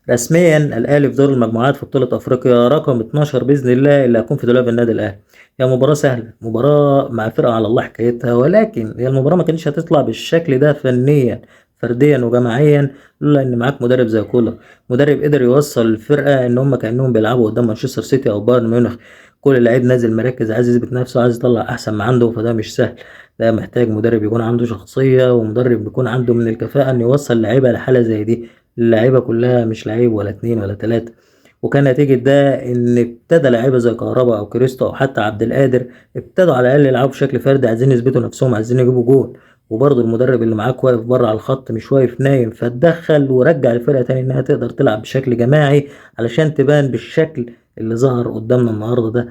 رسميا الاهلي في دور المجموعات في بطولة افريقيا رقم 12 باذن الله اللي هتكون في دولاب النادي الاهلي. هي مباراة سهلة، مباراة مع فرقة على الله حكايتها، ولكن هي المباراة ما كانتش هتطلع بالشكل ده فنيا فرديا وجماعيا لولا ان معاك مدرب زي كولر. مدرب قدر يوصل الفرقة ان هم كأنهم بيلعبوا قدام مانشستر سيتي او بايرن ميونخ. كل لعيب نازل مركز، عايز يثبت نفسه، عايز يطلع احسن ما عنده، فده مش سهل. ده محتاج مدرب يكون عنده شخصية، ومدرب يكون عنده من الكفاءة ان يوصل لعيبة لحالة زي دي. اللعيبة كلها مش لعيب ولا اتنين ولا تلاتة. وكان نتيجة ده ان ابتدى لعيبة زي كهربا او كريستو او حتى عبد القادر ابتدوا على الاقل يلعبوا بشكل فردي، عايزين يثبتوا نفسهم، عايزين يجيبوا جول. وبرضه المدرب اللي معاك واقف بره على الخط، مش واقف نايم، فتدخل ورجع الفرقة تاني انها تقدر تلعب بشكل جماعي علشان تبان بالشكل اللي ظهر قدامنا النهارده ده،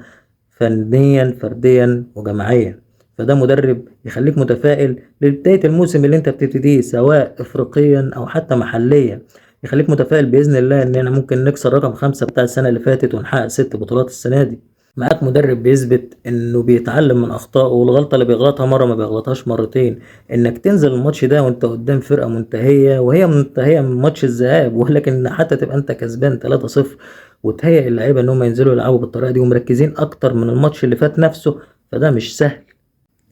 فنيا فرديا وجماعيا. فده مدرب يخليك متفائل لبداية الموسم اللي انت بتبتديه، سواء افريقيا او حتى محليا. يخليك متفائل بإذن الله ان احنا ممكن نكسر رقم 5 بتاع السنة اللي فاتت ونحقق 6 بطولات السنة دي. معاك مدرب بيثبت انه بيتعلم من اخطائه، والغلطة اللي بيغلطها مرة ما بيغلطهاش مرتين. انك تنزل الماتش ده وانت قدام فرقة منتهية، وهي منتهية من ماتش الذهاب، ولكن حتى تبقى انت كسبان 3-0 وتهيئ اللعيبة ان هم ينزلوا يلعبوا بالطريقة دي ومركزين اكتر من الماتش اللي فات نفسه، فده مش سهل.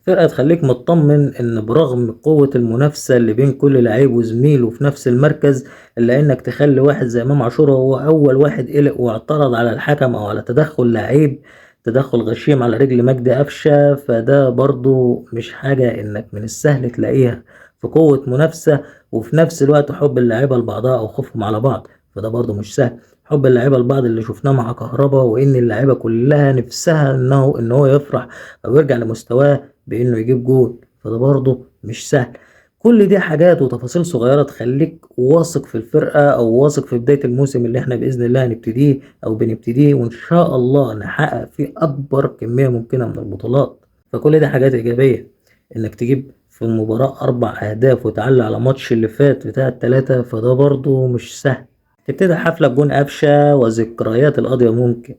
فرقة تخليك مطمن ان برغم قوة المنافسة اللي بين كل لعيب وزميله في نفس المركز، الا انك تخلي واحد زي امام عاشور هو اول واحد قلق واعترض على الحكم او على تدخل لعيب، تدخل غشيم على رجل مجدي قفشة، فده برضو مش حاجة انك من السهل تلاقيها في قوة منافسة، وفي نفس الوقت حب اللعيبة لبعضها او خوفهم على بعض، فده برضو مش سهل. حب اللعيبة لبعض اللي شفناه مع كهربا، وان اللعيبة كلها نفسها ان هو يفرح او يرجع لمستواه بانه يجيب جول، فده برضه مش سهل. كل دي حاجات وتفاصيل صغيرة تخليك واثق في الفرقة او واثق في بداية الموسم اللي احنا بإذن الله هنبتديه او بنبتديه، وان شاء الله نحقق فيه اكبر كمية ممكنة من البطولات. فكل دي حاجات ايجابية. انك تجيب في المباراة 4 اهداف وتعلي على ماتش اللي فات بتاع ال3، فده برضه مش سهل. تبتدي حفلة بجون قفشة وذكريات القضية ممكن،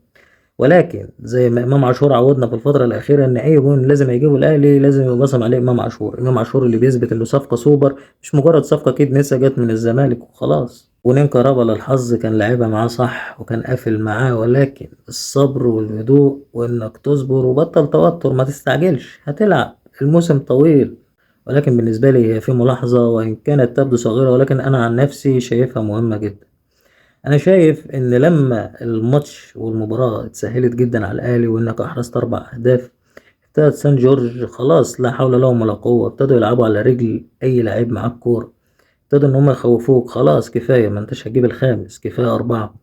ولكن زي ما امام عاشور عودنا في الفترة الأخيرة إن أي جون لازم يجيبه الأهلي لازم يبصم عليه امام عاشور. امام عاشور اللي بيثبت إنه صفقة سوبر، مش مجرد صفقة كده نسا جت من الزمالك وخلاص. جونين كهربا للحظ كان لعيبة معاه صح وكان قافل معاه، ولكن الصبر والهدوء وإنك تصبر وبطل توتر، ما تستعجلش، هتلعب الموسم طويل. ولكن بالنسبة لي هي في ملاحظة وإن كانت تبدو صغيرة، ولكن أنا عن نفسي شايفها مهمة جدا. أنا شايف إن لما الماتش والمباراة اتسهلت جدا على الأهلي وإنك أحرزت 4 أهداف، ابتدت سان جورج خلاص لا حول لهم ولا قوة، ابتدوا يلعبوا على رجل أي لعيب معاه الكورة، ابتدوا إن هم يخوفوك، خلاص كفاية ما انتش هتجيب الخامس، كفاية 4.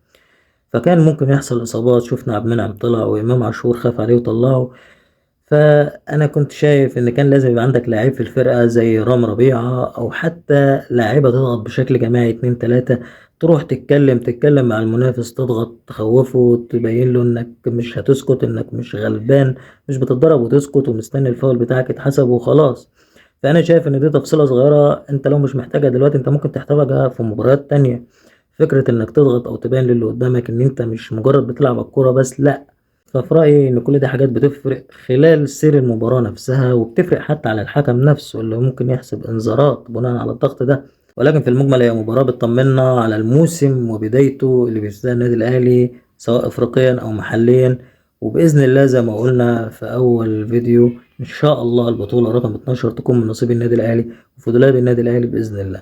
فكان ممكن يحصل إصابات، شفنا عبد المنعم طلع وإمام عاشور خاف عليه وطلعه. فأنا كنت شايف إن كان لازم يبقى عندك لعيب في الفرقة زي رام ربيعة، أو حتى لعيبة تضغط بشكل جماعي 2 3، تروح تتكلم مع المنافس، تضغط، تخوفه، تبين له إنك مش هتسكت، إنك مش غلبان، مش بتتضرب وتسكت ومستني الفاول بتاعك يتحسب وخلاص. فأنا شايف إن دي تفصيلة صغيرة أنت لو مش محتاجها دلوقتي أنت ممكن تحتاجها في مباريات تانية. فكرة إنك تضغط أو تبين للي قدامك إن أنت مش مجرد بتلعب الكورة بس، لأ. ففي رأيي إن كل دي حاجات بتفرق خلال سير المباراة نفسها، وبتفرق حتى على الحكم نفسه اللي ممكن يحسب إنذارات بناء على الضغط ده. ولكن في المجمل هي مباراة بتطمنا على الموسم وبدايته اللي بيبتديها النادي الأهلي سواء إفريقيا أو محليا، وبإذن الله زي ما قلنا في أول فيديو إن شاء الله البطولة رقم 12 تكون من نصيب النادي الأهلي وفي دولاب النادي الأهلي بإذن الله.